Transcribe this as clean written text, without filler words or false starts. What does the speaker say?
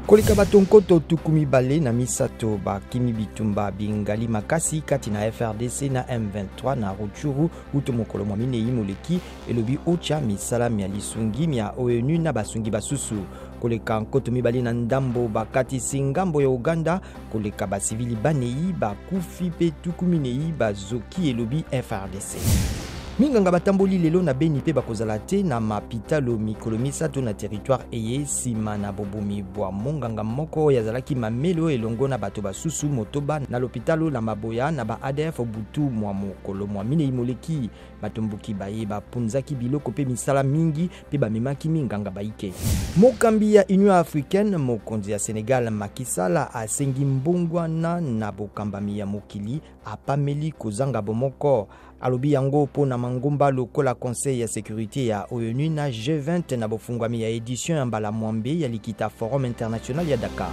Koleka bato 23 bakimi bitumba bingali makasi kati na FRDC na M23 na Rutshuru uto mokolo mwa minei moleki, elobi OCHA, misala mya lisungi mya ONU na basungi basusu. Koleka 2500 bakatisi ngambo ya Uganda, koleka basivili banei bakufi mpe 40 bazoki, elobi FRDC. Minganga batamboli lelo na Beni mpe bakozala te na mapitalo mikolo misato na territoire eye nsima na bobomi bwa monganga moko oyo azalaki mamelo elongo na bato basusu motoba na lopitalo na Maboya na ba ADF butu mwa mokolo mwa minei moleki. Batomboki baye bapunzaki biloko mpe misala mingi mpe bamemaki minganga baike. Mokambi ya Union africaine, mokonzi ya Senegal Macky Sall asengi mbongwana na bokambami ya mokili, apameli kozanga bomoko. Alobi yango mpo na mangomba lokola Conseil ya securite ya ONU na G20 na bofungwami ya edition ya mbala mwambe ya likita Forum international ya Dakar.